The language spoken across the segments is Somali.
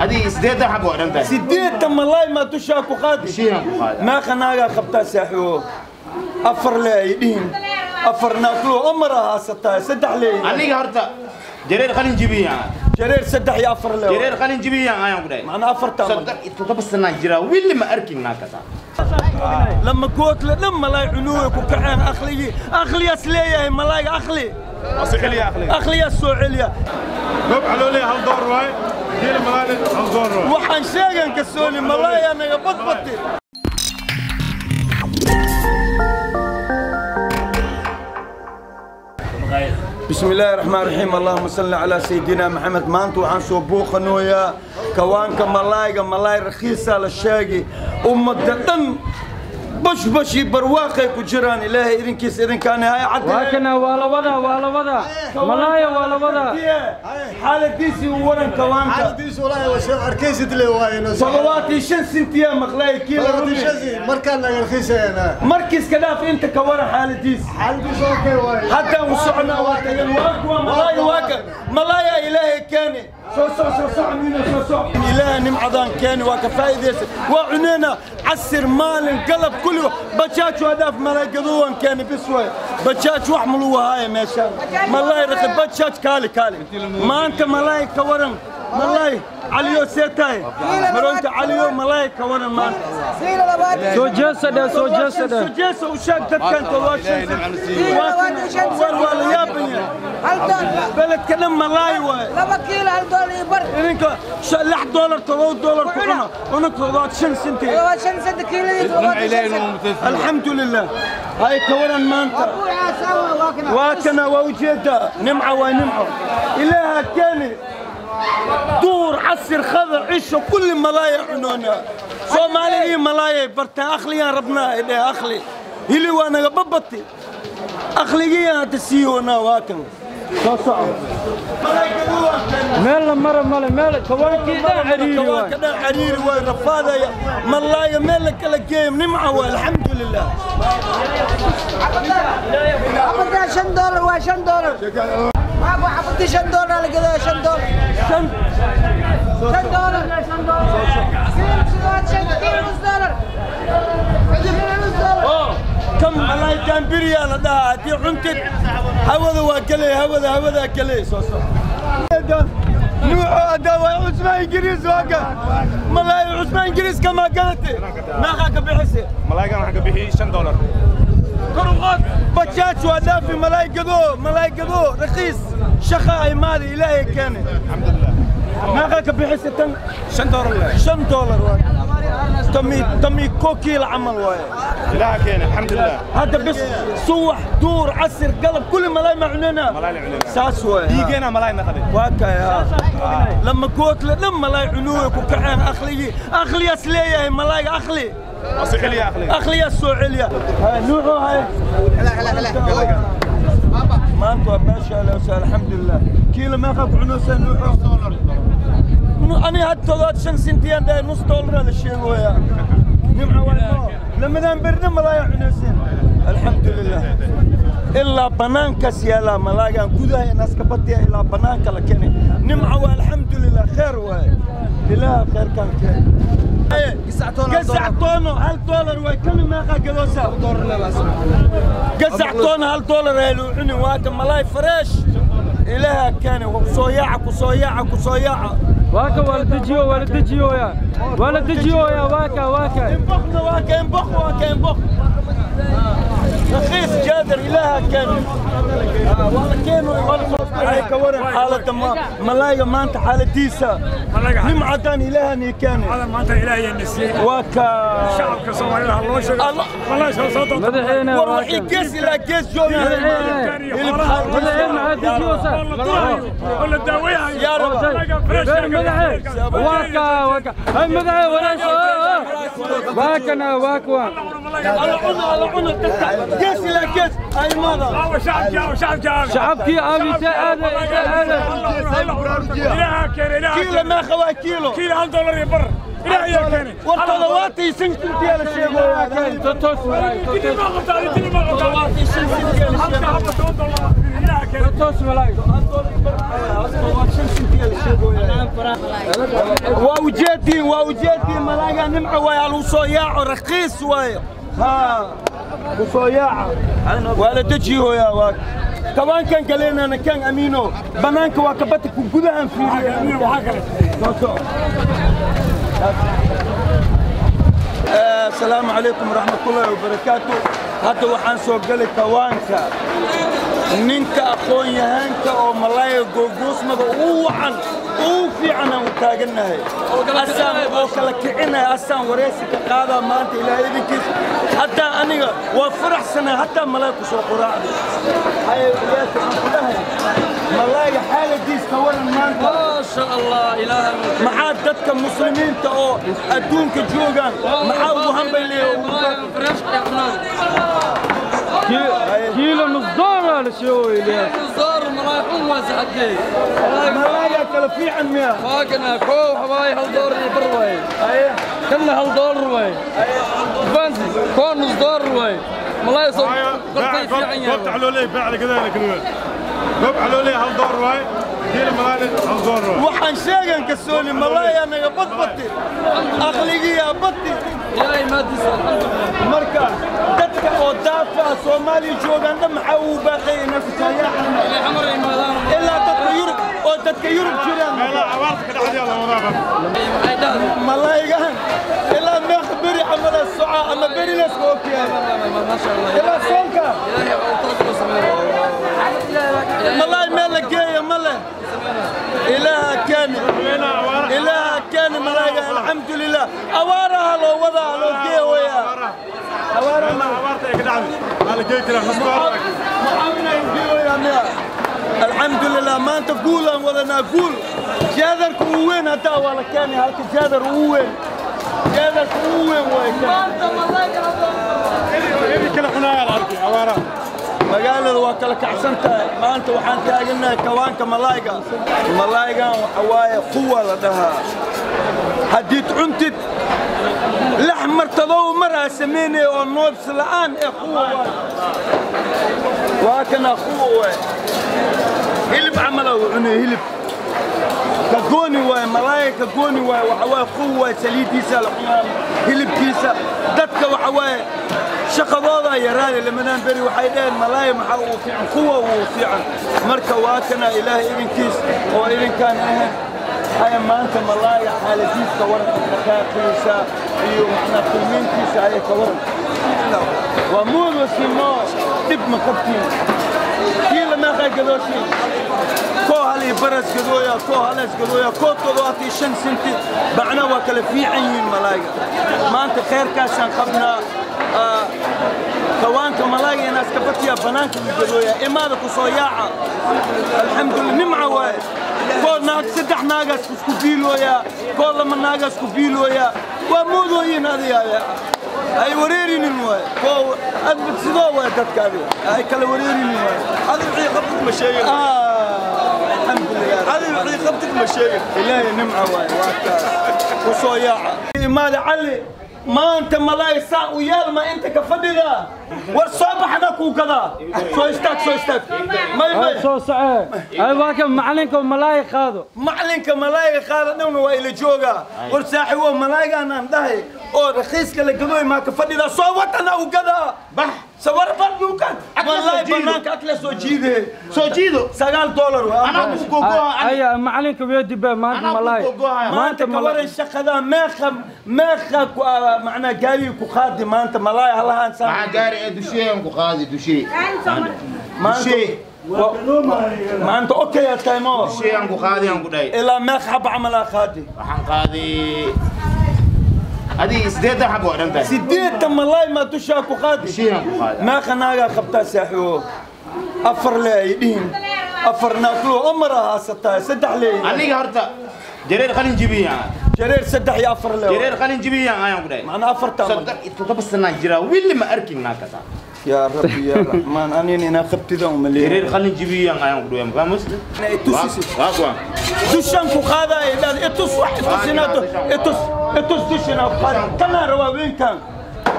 Adi 8 xabo waa dhan tahay. 80 malaay ma dushaa ku qaadi. Dushiina ku qaada. Meeqa naagaa qabtaa saaxiibo? Afar le ay dhihin. Afar naaglo omar ahaasataa saddex leey. Aniga horta jareer qalin jibiyaan. Jareer saddex iyo afar le. Jareer qalin jibiyaan ayaan ku dhahay. Macnaa afartaa. 37 sana jira wili ma arkin naagkaas. Lama gootle dhan malaay cunuwe ku kaceen akhligii akhliyaas leeyahay malaayga akhli. Asixiliya akhliga. Akhliyaas soo celiya. Goob calooley hal door waay. Kiilo malaay hal door waay. Waxaan sheegan ka sooli malaaya naga badbatay. بسم الله الرحمن الرحيم اللهم صل على سيدنا محمد. Maanta waxaan soo booqanayaa kawaanka malaayga. Malaay rakhiisa la sheegi, ummadda dhan bashbashi barwaaqay ku jiraan. Ilaahay idinkiis idinkaani hay caddeeyo. Waa kana, waa la wadaa, waa la wadaa malaaya, waa la wadaa. Xaaladiisii u waran kawaanka. Xaaladiisu walaahi waa soo arkaysid le waayno. 75 sintiya maqlay kiilo. Markaan laga rakiisayna. Markiiska dhaaf inta ka waran xaaladiis. Xaaladiisu okay waay. Haddaan u soconaa waa tagan waa kuwa malaaya waa kan malaaya ilaahay keeni. Soo soo soo soo miino soo soo ilaahay nimcadaan keeni waa ka faa'iidaysa waa cuneyna casir maalin galab kulli bajaaj waa dhaaf malaay gaduwan keeni bis waay bajaaj wax malu wahaaya meeshaan malaay raqi bajaaj kaali kaali. Maanta malaay ka waran malaay caliyo see tahay maroonta caliyo malaay ka waran maanta. Soo jeesa dheh, soo jeesa dheh. Soo jeesa u sheeg dadkan 75 war waa la yaaban yahay beledka dhan malaay waay. 2 kiilo hal doolar iyo bar. Idinka $6 $7 ku cuna una 75 senti. 75 senti kiiladii, 75 senti. Alxamdulilah. Hay ka waran maanta? Waa kana, waa ujeedaa nimca waa nimco ilaaha keeni. Duur casir khadar cisho kulli malaaya cunoona. Soomaalidii malaayay bartaan akhliyaan rabnaa ay dheh akhli hili waa naga babati akhligiyaan hadda siiyoonaa waa kan soo soco. Meel la mara male, meel kawaankii dhan cariiri waay. Kawaanka dhan cariiri waay rafaadaya malaaya meel la kala geeyo nimca waa alxamdulilah. Xabaddaa $5 waa $5. Waa xabadii $5 la gadaa, $5. Shan. $5 kiilo, 75 kiilo, nus doolar kiilo, nus doolar. Kan malaay jaambiriyaa la dhahaa haddii cuntid hawada waa gelay hawada hawadaa gelay soo soco. Nuuxo haddaa waa cusmaan ingiriis waa ka malaay cusmaan ingiriis kamaa gadatay meeqaa ka bixisay? Malaaygan waxaan ka bixiyey $5. Kor u qaad bajaaj waa dhaafi malaay gado malaay gado rakiis shaqa ay maadi ilaahay keene. Alxamdulilah. Meeqaa ka bixisay tan? $5 le. $5 waa tami tami ko kiilo camal waaye. Ilaaha keene alxamdulilah. هذا بس صوح دور عسر قلب كل ملاي ما عننا. Malaay la cunayna. ساس واي. Dhiigeena malaay naqday. واكا يا لما قوت لما لا يعنوك وكعين اخلي اخلي اسليه ملاي اخلي. Asixiliya akhliga. اخلي السوعليا هاي نوحو هاي ما انتوا باشا لو الحمد لله كيلو ما خاف عنوسه نوحو انا هاد 3 سنتين داير نص دولار هذا الشيء ويا نمعة والله لما ذا برد ما لا عنوسين الحمد لله ilaa banaankaas yaalaa malaagaan gudaha inaas ka badiya ilaa banaanka la keenay nimca waa alxamdulilah kheer waaye ilaah kheerkaan keenay. Gasac toono $1 waay kani meeqaa gadoosaa? Gasac toono $1 ee luu cuni waaka malaay fresh ilaaha keenay kusoo yaaca kusoo yaaca kusoo yaaca. Waa ka waa la dejiyo, waa la dejiyoya, waa la dejiyoya, waa ka waa ka. انبخنا واكا انبخ واكا انبخ رخيص جادر إلها كان والله كانوا هاي كورن حالة ما ملايقة ما انت حالة ديسة نمعتان إلها نيكان. هذا maanta ilaahay nasiiyey. واكا Shacabka Soomaalida ha loo sheego malaasha soo doonta. Madaxweyne waa وروحي kan. كيس إلى كيس جونا. Madaxweyne maxaa dejiyoosa? Oo la daaweeyayo. يا رب. Madaxweyne waa ka waa ka hay madaxweyne walaasha waa kana waa kuwa. على عنا على عنا كيس إلى كيس أي ماذا؟ Shacabkii aaw, shacabkii aaw. Shacabkii aaw, intee aaday, intee aaday? Ilaaha keenay, ilaaha. كيلو ما خوا كيلو. Kiilo $1 iyo bar ilaaha yaa keenay. والطلواتي سنتي على الشيء. Totos waay, Tini totos. ma qabtaa, tini ma qabtaa. طلواتي سنتي على Halka الشيء. haba $10 ilaaha. Toos malaay. Waa ujeedtiin malaaga nimco waay, lagu soo yaaco, raqiis waaye. Ha ku soo yaaca, waa la dejiyoyaa. Waa kawaankan kaleenana kan Amiino banaanka waa kabata ku gudahan fiiriya. Soo soco. Asalaamu calaykum waraxmatullaahi wabarakaatu. Hadda waxaan soo galay kawaanka ninka aqoon-yahanka oo malaaya googoosmada ugu wacan, ugu fiican aan u taagannahay, asaan oo kala kicinaya, asaan wareysi ka qaadaa maanta Ilaahay idinkiis. Haddaa aniga waa faraxsanahay, haddaa malaay ku soo quraacday. Haye Ilyaas, waxaan ku dhahay malaayga xaaladiis ka waran maanta? ما شاء الله إله. Maxaa dadka muslimiinta oo adduunka joogaan maxaa ugu hambayleeya? كيلو نص دولار شو الياس؟ Malaaya kala fiican miya? واقنا كو حواي هل دور البر واي. Haye. كنا هل دور واي فانسي كو نص دور واي ملاي صوت قرطي في عين. Goobta calooley beec la gadaa la kala goob calooley hal door waay, kiilo malaali hal door waay. Waxaan sheegan kalsooni malaaya naga badbati, aqligiyaa bati. إلهي ما تسأل، الحمد لله. Marka dadka oo daafaha Soomaaliya joogaan dhan maxaa ugu baaqaya inay ku soo اللي حمر إيمادان ilaa dadka Yurub oo dadka Yurub jiraan? Meelaha abaarta ka dhacday la wadaa. Malaygan ilaa meeq beri camala soca ama beri layska ogyahay? ما شاء الله. Ilaa soonka. إلهي أوطاك وسمير. Malaay meel la geeya ma leh. Ilaaha keeni, Ilaaha keeni malayga. Alxamdulilah, awaaraha loo wadaa, loo geeya waya awaaraha. Meelaha abaarta ay ka dhacday waa la geey karaa nus door. Alxamdulilah, maanta guulaan wadanaa, guul. Jaadarka ugu weyn haddaa waa la keenay, halka jaadar ugu weyn, jaadarka ugu weyn way. Eri kala xunaaya la arkay abaaraha. Magaalada waa kala kacsan tahay. Maanta waxaan taaganahay kawaanka malaayga. Malaaygan waxa waaye quwa la dhahaa. Haddiid cuntid lix martadow mar aa samaynaya oo noobs la'aan ee quwa waay. Waa kana quwa waay, hilib camal aa u cunay, hilib ka gooni waaye, malaayga ka gooni waaye. Waxa waaye quwa waay, saliidiisa la cunaa, hilibkiisa. Dadka waxa waaye shaqadooda yaraade lamadaan beri waxay dhaheen malaay maxaa ugu fiican? Kuwa ugu fiican. Marka waa kana Ilaahay idinkiis oo idinkaan ahayn. Haya, maanta malaaya xaaladiiska waranka, dhaqaaqiisa iyo macnaa qiimeyntiisa ayay ka waran. Waa muudasino, dhib ma qabtiin. Kii lameeqaa gadooshin? Koo hal iyo baras gadooya, koo halas gadooya, koo 75 senti. Macnaa waa kala fiican yihiin malaayga. Maanta khayrkaasaan qabnaa. Kawaanka malaayga inaas ka batiya banaanka u gadooya, imaada ku soo yaaca. Alxamdulillah, nimca waaye. Koo naag saddex naagaas isku biilooyaa, koo lama naagaas ku biilooyaa. Waa moodooyin adiga ay wareerinin waaye. Koo adbad sidoo waaye, dadka adiga ay kala wareerinin waaye. Adiga wixii qabtid ma sheegin. Alxamdulilah. Adiga wixii qabtid ma sheegin. Ilaahay nimca waaye, waa kaa ku soo yaaca. Imaada Cali, maanta malaay saa u yeelma inta ka fadhida. War soo baxna kuu gadaa. Soo istaag, soo istaag. May may. Soo socee ay waa kan macalinka malaay qaado. Macalinka malaayga qaada dhowna waa ila joogaa. War saaxiibo, malaaygaan aan dhahay oo rakhiiska la gadooy maa ka fadhida? Soo watana u gadaa. Bax. Sawar bardukan wallahi banaanka akla soo jiide. Soo jiido. $9 waa. Anaa ku gogoa. Aya macalinka weedi ba maanta Anaa ku malaay. gogohaya. Maanta ka waran shaqada? Meeqa meeqa ku macnaa gaariga ku qaadi maanta malaay halahaan saa? Maxaa gaari ee dushee ku qaadi dushee? Maanta Dushee. Maanta okay aad tahay mo? Dushee aan ku qaadi aan ku dhahay. Ilaa meeqa xaba camal aa qaadi? Waxaan qaaday adii 80 xabo waa dhan tahay. 80 malaay maa dushaa ku qaadi? Dushee aan ku qaaday. Meeqa naagaa qabtaa saaxiibo? Afar le ay dhihin, afar naaglo omar haasataa, saddex le. Aniga horta jareer qalin jibiyaan. Jareer saddex iyo afar le. Jareer qalin jibiyaan ayaan ku dhahay. Macnaa afartaa. 37 sana jiraa, wili ma arkin naagta. Yaa rabbi yaa raxmaan, anina inaa qabtida umaleeya. Jareer qalin jibiyaan ayaan ku dhahay, mafahmus? Itusis. Waa kuwa. Dushan ku qaadaya idhaad itus, wax itus inaad itus itus dushan ku qaada. Kanaa rabaa weynkan.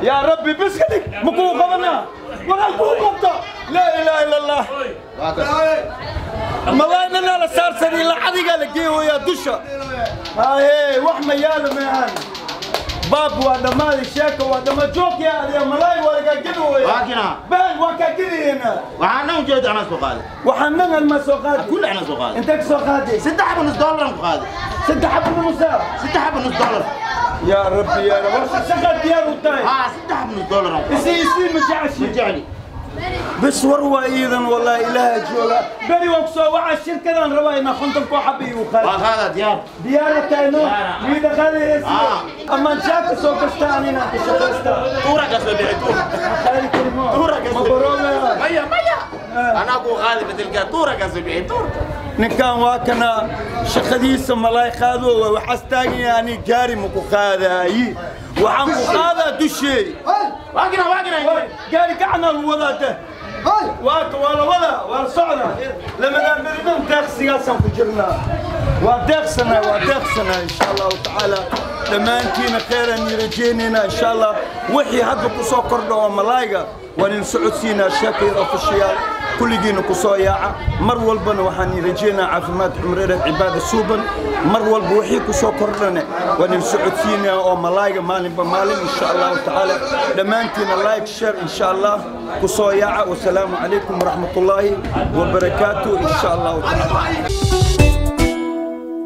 Yaa rabbi, bes ka dhig, ma kuu qabanaa? Waxaan kuu qabto. Laa ilaaha illa Allah. Malaynana la saarsanay lacadiga la geeyoyaa dusha. Haye, wax ma yaalo maahan. Baab waa dhammaaday, sheeka waa dhammaa, joogyaa adiga malaay waa lagaa gedi waya. Waakina. Been waa kaa gedayeenaa. Waxaan ujeeda anaa soo qaaday. Waxaan dhan ma soo qaaday. Kulli anaa soo qaaday. Intee ka soo qaaday? $3.5 aan ku qaaday. $3.5. $3.5. Yaa rabbi yaa rabbi, war shaqaad diyaar u tahay. Haa, $3.5 aan ku qaaday. Isii ma jeceshiin? Ma jecli. بس وروى ايضا والله اله جولا بري وكسو وعا الشركه انا رواي ما كنت كو حبي وخالد هذا ديار ديار تاينو ميدا خالي اما نشاك سو كستاني انا كستا تورا كسو بيعي تورا كسو ميا ميا انا اكو خالي بدل تورا كسو بيعي تورا ninkan waa kana shaqadiisa malaay qaado waxaas taagan yahay gaari ma ku qaadaayi waxaan ku qaadaa dusheey waakina waakina gaari gacana lagu wadaate waaka waa la wadaa waa la socdaa lamadaan beridan deeqsigaasaan ku jirnaa waa deeqsanaa waa deeqsanaa insha allahu tacaala dhammaantiina kheyran rajaynaynaa insha allah wixii hadda ku soo kordha oo malaayga waan idin socodsiinaa sheekayar ofishiyaal kulligiina ku soo yaaca mar walbana waxaan rajaynaa caafimaad cumreed cibaada suuban mar walba wixii ku soo kordhane waan idin socodsiinaa oo malaayga maalinba maalin insha allahu tacaala dhammaantiina like share insha allah ku soo yaaca wasalaamu calaykum waraxmatullaahi wabarakaatu insha allahu tacaala.